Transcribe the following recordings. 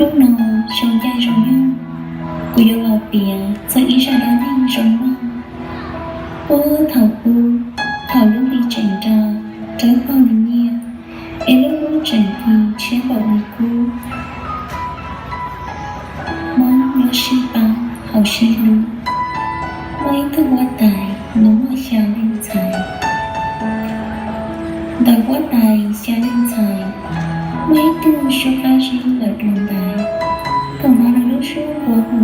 Hnub no zoo caij zoo nyoog, kuv yuav los piav txog ib zaj dab neeg zoo mloog. Puag thaum ub, thaum lub hli tseem nra, rawv pog nws nyiaj, es lub hnub tseem ci tshiab npaum li qub, Hmoob nyob sib pab haus sib hlub, muaj ib tug huab tais nws muaj xya leej ntxhais. Ntawm huab tais xya leej ntxhais, muaj ib tug suab qab zib lawm dua ntais. Thaum hnov nws lub suab nqua hu,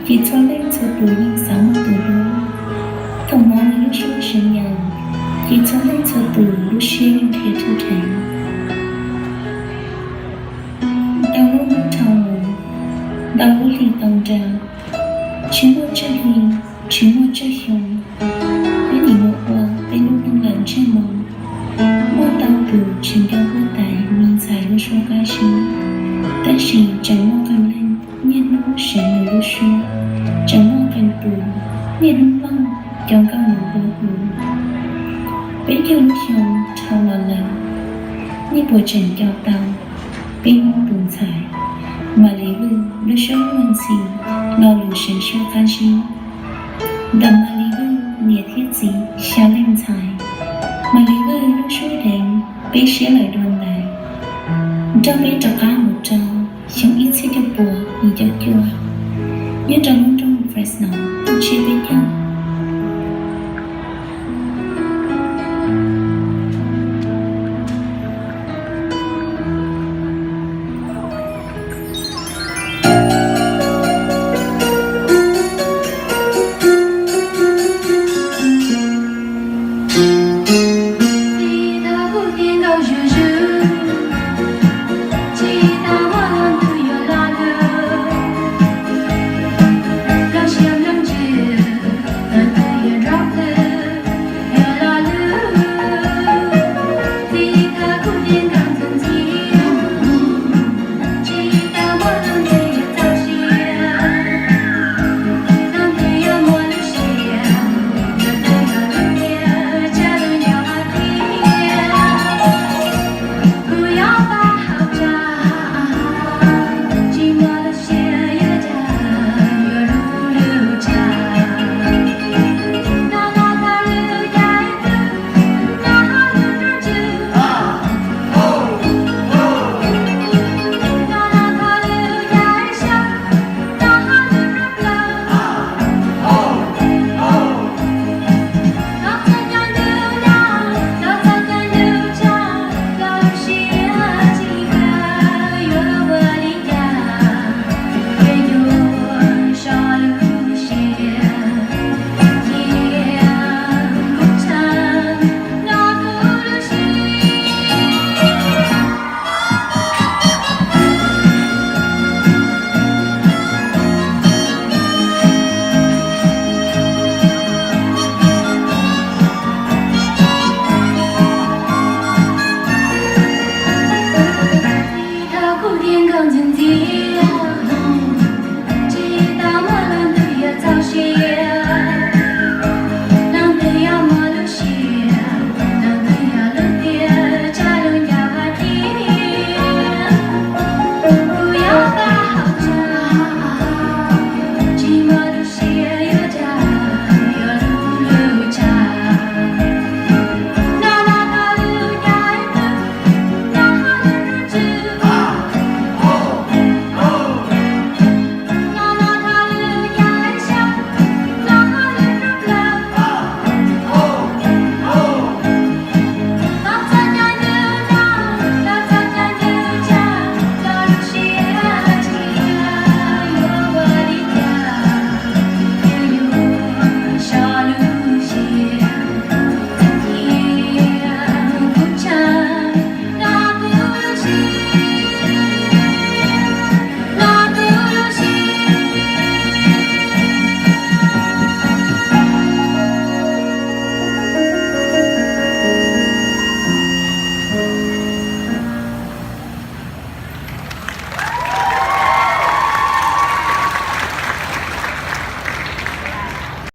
ces txhua leej txhua tus yeej xav muaj tus hlub. Thaum hnov nws lub suab seev yees, ces txhua leej txhua tus lub siab yeej dhia thuj dheev. Ntau lub hnub dhau mus, ntau lub hli tau nra, tsis muaj txoj hli, tsis muaj txoj xyoo, peb nim mus ua peb lub neej lawm ntsej muag. Muaj ntau tus tsis nco huab tais me ntxhais lub suab qab zib, tab sis tseem muaj qee leej niaj hnub seev nws lub suab, tseem muaj qee tus niaj hnub mloog cov nkauj nws nqua hu. Peb caug lub xyoo dhau los lawm, nej puas tseem nco tau peb Hmoob tus ntxhais Mas Lis Vwj lub suab muaj ntxhi lo lus seev suab qab zib? Ntawm Mas Lis Vwj niam thiab txiv xya leej ntxhais, Mas Lis Vwj lub suab deev peb siab lawm dua ntais. Nrog peb rov qab mus rau xyoo ib txhiab cuaj puas yim caum cuaj, nyob rau lub nroog Fresno, toj tsiab peb caug.